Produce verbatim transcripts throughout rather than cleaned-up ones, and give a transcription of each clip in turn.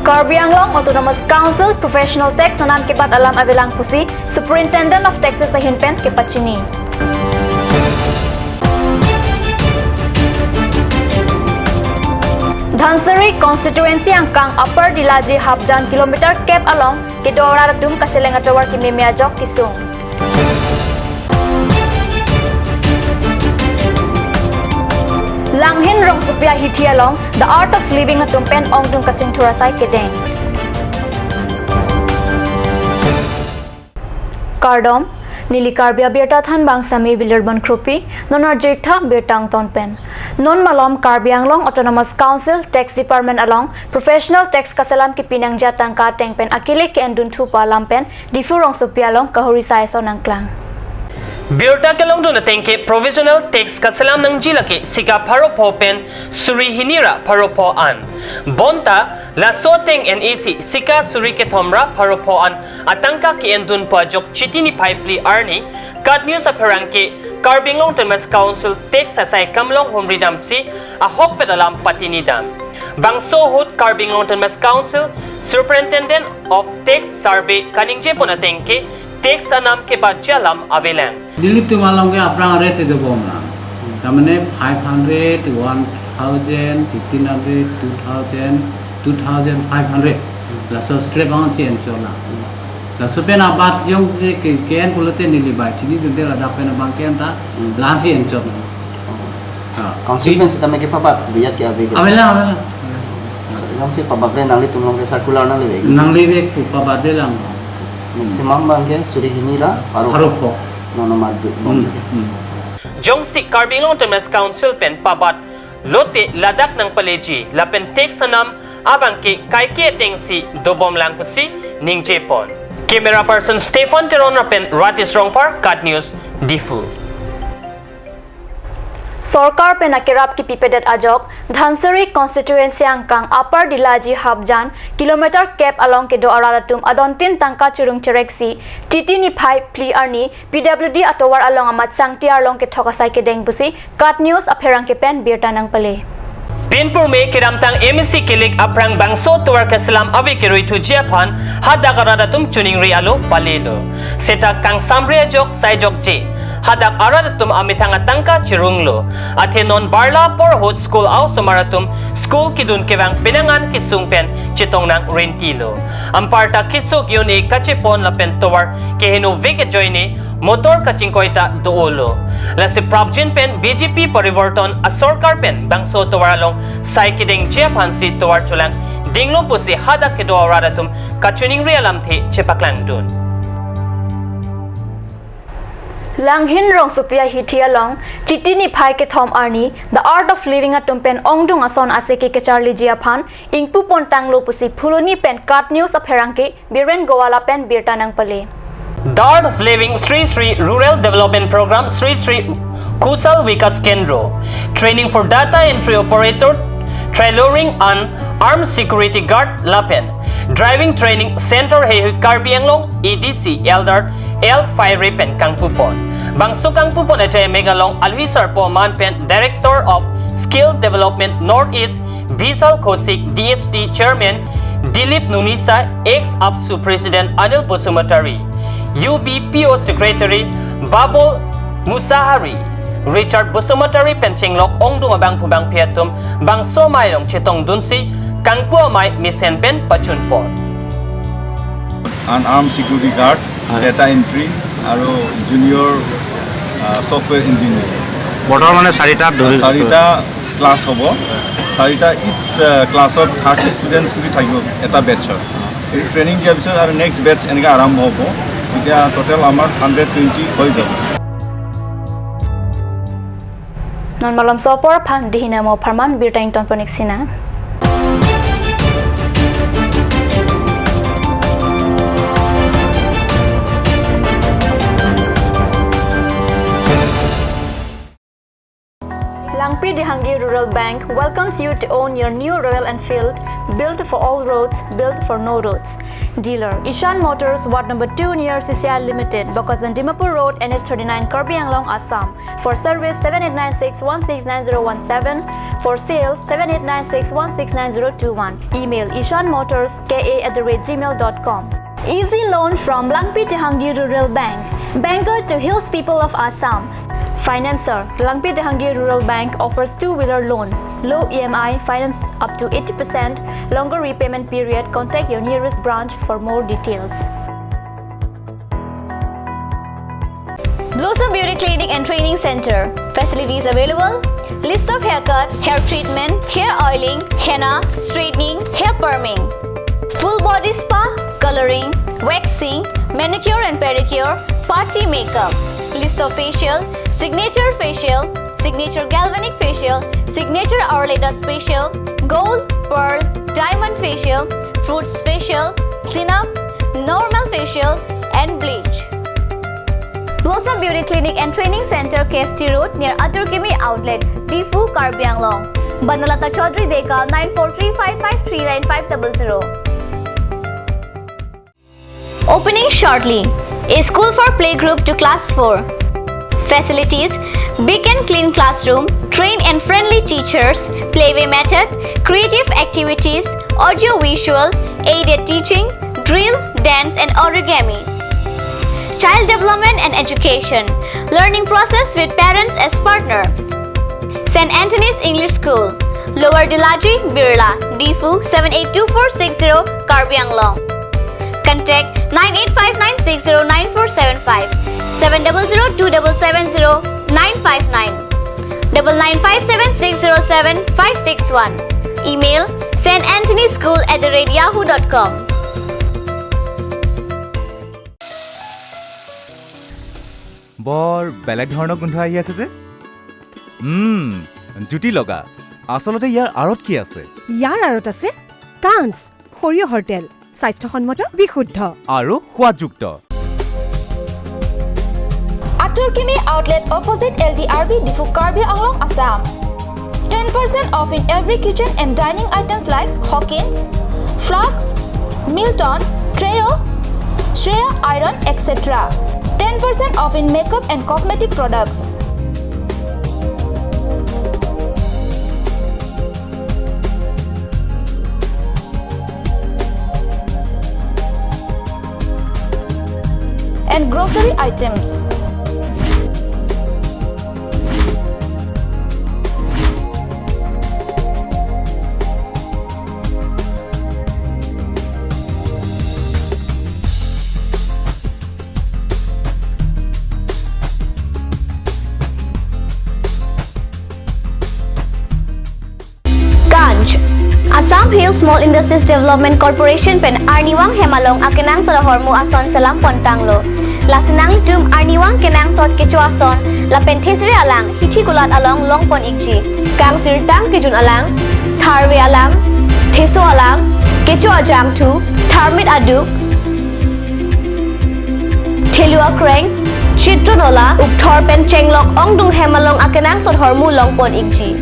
Karbi Anglong Autonomous Council Professional Tax anam kebat alam avelang pusi Superintendent of Taxes ahin pen kepachini. Dhansiri constituency angkang Upper Dilaji Hapjan kilometer kep along kedo arat atum kacheleng atovar kememe ajok kesung. Langhin Rongsopi ahithi along The Art of Living atum pen ongdung kachingthur asai kedeng. Kardom, neli Karbi Abirta thanbang Sami Bilir Bon Kropi, non arjuik tha birta angton pen. Non malom Karbi Anglong Autonomous Council Tax Department along Professional Tax kaselam kepi nangji atangka ateng pen akele ke-endun thu pu alam pen Diphu Rongsopi along kahuri sai ason nangklang. Birta kelongdun ateng ke Provisional Tax kaselam nangji lake sika pharo pho pen suri hini ra pharo pho an. Bonta laso ateng N A C sika suri kethom ra pharo pho an atangka ke-endun pu ajok Chiti niphai phli arni KAT News apherangke Karbi Anglong Autonomous Council Tax asai kam longhumri damsi ahokpet alam patini dam. Bangso ahut Karbi Anglong Autonomous Council Superintendent of Tax Survey kaningje pon ateng ke tax anam kebatji alam avelang. Nelitum along ke aphrang rate si dobom lang. Tamane five hundred, one thousand, fifteen hundred, two thousand, two thousand five hundred. Laso slab ang si enchot lang. Laso pen abat jong ke, ke, ke-en pulote neli bai chinidunde ladak pen abang ke-en ta, Hmm. Lang si enchot lang. Ha. Council pen sitame kepabat biyat ke ave ke? Avelang, avelang. Jongsi pabat le nanglitum along ke circular nanglevek? Nanglevek pu pabat le lang. Maximum abang ke suri hini ra pharo. Pharo pho. Nono madu Hmm, bom ke. Hmm. Jongsi Karbi Anglong Autonomous Council pen pabat lote ladak nangpaleji lapen tax anam abang ke kaike ateng si dobom lang pusi ningje pon. Camera person Stephen Teron lapen Ratis Rongphar, KAT News, Diphu. Sorkar pen akerap kipipedet ajok, Dhansiri constituency angkang Upper Dilaji Hapjan kilometer kep along kedo arat atum adontin tangka chirung chereksi, Chiti niphai phli arni P W D atovar along amat sangti arlong kethok asai kedeng pusi KAT News apherangke pen birta nangpale. Pinpurme kedamtang M A C kilik aphrang bangso tovar keselam ave kerui thuji aphan hadak arat atum choningri alo palelo. Seta kangsamri ajok sai jokje hadak arat atum amethang atangka chirunglo. Athe non barla apor ahut school a-osomar atum school kedun kevang penang an kesung pen chetong nang rentilo. Anparta kesung un-e kachepon lapen tovar kehenove kejoine motor kachingkoi ta do-olo. Lasi prapjin pen B J P parivartan asorkar pen bangso tovar along sai kedengji aphansi tovar cholang dinglo pusi hadak kedo arat atum kachoningri alamthe chepaklangdun. Langhin Rongsopi ahithi along Chiti niphai kethom arni The Art of Living atum pen ongdung ason aseke kecharliji aphan ingpu pon tanglo pusi Phuloni pen KAT News apherangke Biren Gowala pen birta nangpale. The Art of Living Sri Sri Rural Development Program Sri Sri Kushal Vikas Kendra, Training for Data Entry Operator, Tailoring and Armed Security Guard lapen Driving Training Center heihui Karbi Anglong A D C Elder L Phaire pen kangpupon. Bangso kangpupon achai mek along alwi sarpo aman pen Director of Skill Development North East Bishal Kaushik, D H D Chairman Dilip Nunisa, ex AAPSU President Anil Basumatary, U B P O Secretary Babul Musahari, Richard Basumatary pen chenglok ongdung abangphu bangphi atum bangso amei along chetongdunsi kangpu amei mesen pen pachunpon. Unarmed security guard, হয়। Data entry আৰু junior, আহ, software engineer। বৰ্তমান মানে চাৰিটাত ধৰি চাৰিটা ক্লাছ হ'ব। চাৰিটা ইচ, আহ, ক্লাছত থাৰ্টি ষ্টুডেণ্টছ বুলি থাকিব এটা বেটছত। এই ট্ৰেইনিং দিয়াৰ পিছত আৰু নেক্সট বেটছ এনেকৈ আৰম্ভ হ'ব। এতিয়া টোটেল আমাৰ হাণ্ড্ৰেড টুৱেণ্টি হৈ যাব। Non malom sopor aphan dihina mo pharman birta ington ponik sina. Langpi Dehangi Rural Bank welcomes you to own your new Royal Enfield, built for all roads, built for no roads. Dealer, Ishan Motors, Ward number two near C C I Limited, Bokajan Dimapur Road, N H thirty-nine, Karbi Anglong, Assam. For service, seven eight nine six one six nine zero one seven. For sales, seven eight nine six one six nine zero two one. Email, ishan motors K A at the rate gmail dot com. Easy loan from Langpi Tehangi Rural Bank. Banker to hills people of Assam. Financer, Langpi Tehangi Rural Bank offers two-wheeler loan, low E M I, finance up to eighty percent, longer repayment period. Contact your nearest branch for more details. Blossom Beauty Clinic and Training Center. Facilities available: list of haircut, hair treatment, hair oiling, henna, straightening, hair perming, full body spa, coloring, waxing, manicure and pedicure, party makeup, list of facial, signature facial, signature galvanic facial, signature Ayurveda facial, gold, pearl, diamond facial, fruits facial, cleanup, normal facial, and bleach. Blossom Beauty Clinic and Training Center, K S T Road, near Atur Kimi Outlet, Diphu, Karbi Anglong. Banalata Chaudhary Deka, nine four three five five three nine five double zero. Opening shortly. A school for playgroup to class four. Facilities: big and clean classroom, trained and friendly teachers, playway method, creative activities, audio visual, aided teaching, drill, dance and origami. Child development and education. Learning process with parents as partner. Saint Anthony's English School, Lower Dillaji, Birla, Diphu, seven eight two four six zero, Karbi Anglong. Contact nine eight five nine six zero nine four seven five, seven double zero two double seven zero nine five nine, double nine five seven six zero seven five six one. Email, saint anthony school at the rate yahoo dot com. বৰ বেলেগ ধৰণৰ গোন্ধ আহি আছে যে। উম, জুতি লগা। আচলতে ইয়াৰ আঁৰত কি আছে? ইয়াৰ আঁৰত আছে কাঞ্চ সৰিয়হৰ তেল, স্বাস্থ্যসন্মত, বিশুদ্ধ আৰু সোৱাদযুক্ত। Atur Kimi Outlet, opposite L D R B, Diphu, Karbi Anglong, Assam. Ten percent off in every kitchen and dining items like Hawkins, Flax, Milton, Trio, Shreya Iron, et cetera. Ten percent off in makeup and cosmetic products. And grocery items. Kanch. Assam Hill Small Industries Development Corporation pen arnivang hem along akenangsot ahormu ason selam pontanglo. Lasi nanglitum arnivang kenangsot kecho ason lapen thesere alang hithi kulat along longpon ikji. Kangsirtang kejun alang, tharve alang, theso alang, kecho ajangthu, tharmit aduk, thelu akreng, chitro nola, ukthor pen chenglok ongdung hem along akenangsot ahormu longpon ikji.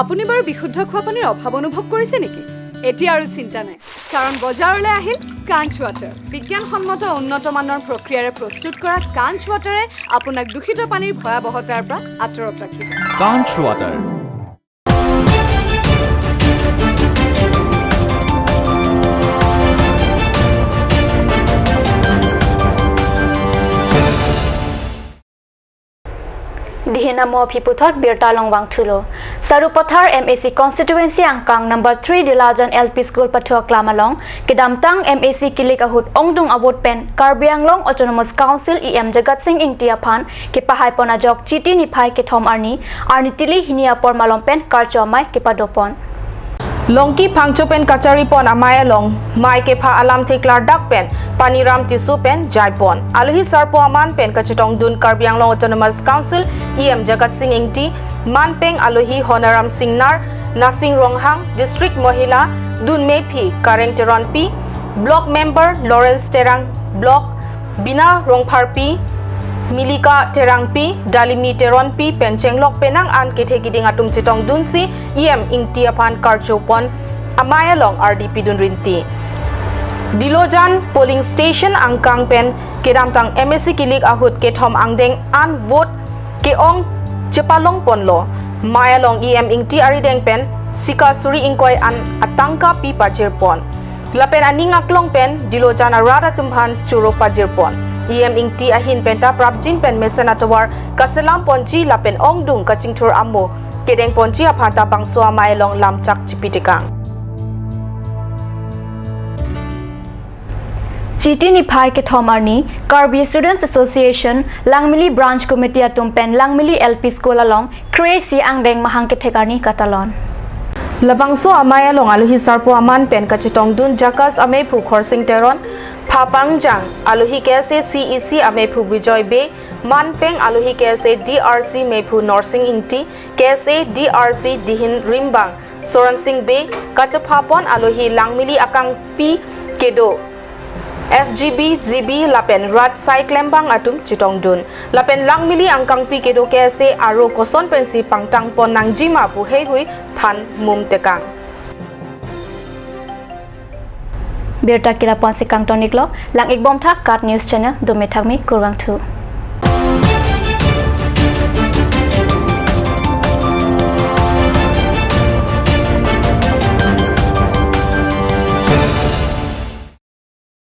আপুনি বাৰু বিশুদ্ধ খোৱা পানীৰ অভাৱ অনুভৱ কৰিছে নেকি? এতিয়া আৰু চিন্তা নাই, কাৰণ বজাৰলৈ আহিল কাঞ্চ ৱাটাৰ। বিজ্ঞানসন্মত উন্নত মানৰ প্ৰক্ৰিয়াৰে প্ৰস্তুত কৰা কাঞ্চ ৱাটাৰে আপোনাক দূষিত পানীৰ ভয়াৱহতাৰ পৰা আঁতৰত ৰাখিব। কাঞ্চ water. Dihina mo aphi puthot birta along vangthulo. Sarupathar M A C constituency angkang number three Dilajan L P School pathu aklam along kedamtang M A C kilik ahut ongdung avote pen Karbi Anglong Autonomous Council E M Jagat Sing Engti aphan kepahaipon ajok Chiti niphai kethom arni, arni tili hini apor malom pen karcho amei kepadopon. Longki phangcho pen kacharipon amei along mei kepha alamthe klardak pen Paniram Tisso pen jaipon. Alohi sarpo aman pen kachetongdun Karbi Anglong Autonomous Council E M Jagat Sing Engti, manpeng alohi Honaram Singnar, Nasing Ronghang, District Mohila, Dunmephi Kareng Teronpi, Block Member Lawrence Terang, Block Bina Rongpharpi, Milika Terangpi, Dalimi Teronpi pen chenglok penang an kethe kiding atum chetongdunsi E M Engti aphan karchopon amei along ardi pidun rinti. Dilojan polling station angkang pen kedamtang M A C kilik ahut kethom angdeng an vote ke-ong chepalong ponlo. Amei along E M Ingti arideng pen sika suri ingkoi an atangka pi pajir pon. Lapen aning aklong pen Dilojan arat atum aphan choro pajir pon. E M Ingti ahin penta prapjin pen mesen atovar kaselam ponji lapen ongdung kachingthur amo kedeng ponji aphan ta bangso amei along lamchak chipi tekang. Chiti niphai kethom arni Karbi Students Association Langmili Branch Committee atum pen Langmili L P School along kre-isi angdeng mahang kethek arni katalon. Labangso amei along alohi sarpo aman pen kachetongdun JACAS ameiphu Khorsing Teron, phapangjang alohi K S A C E C ameiphu Bijoy Bey, manpeng alohi K S A D R C meiphu Norsing Ingti, K S A D R C dihin rimbang Soron Sing Bey, kachepha pon alohi Langmili akangpi kedo S G B, G B lapen rat asai klembang atum chetongdun. Lapen Langmili angkangpi kedo K S A aro koson pensi pangtang pon nangjima pu heihui than mum tekang. Birta kila ponsi kangton-iklo, lang-ik bomtha KAT News Channel, dome thakme, kurvangthu.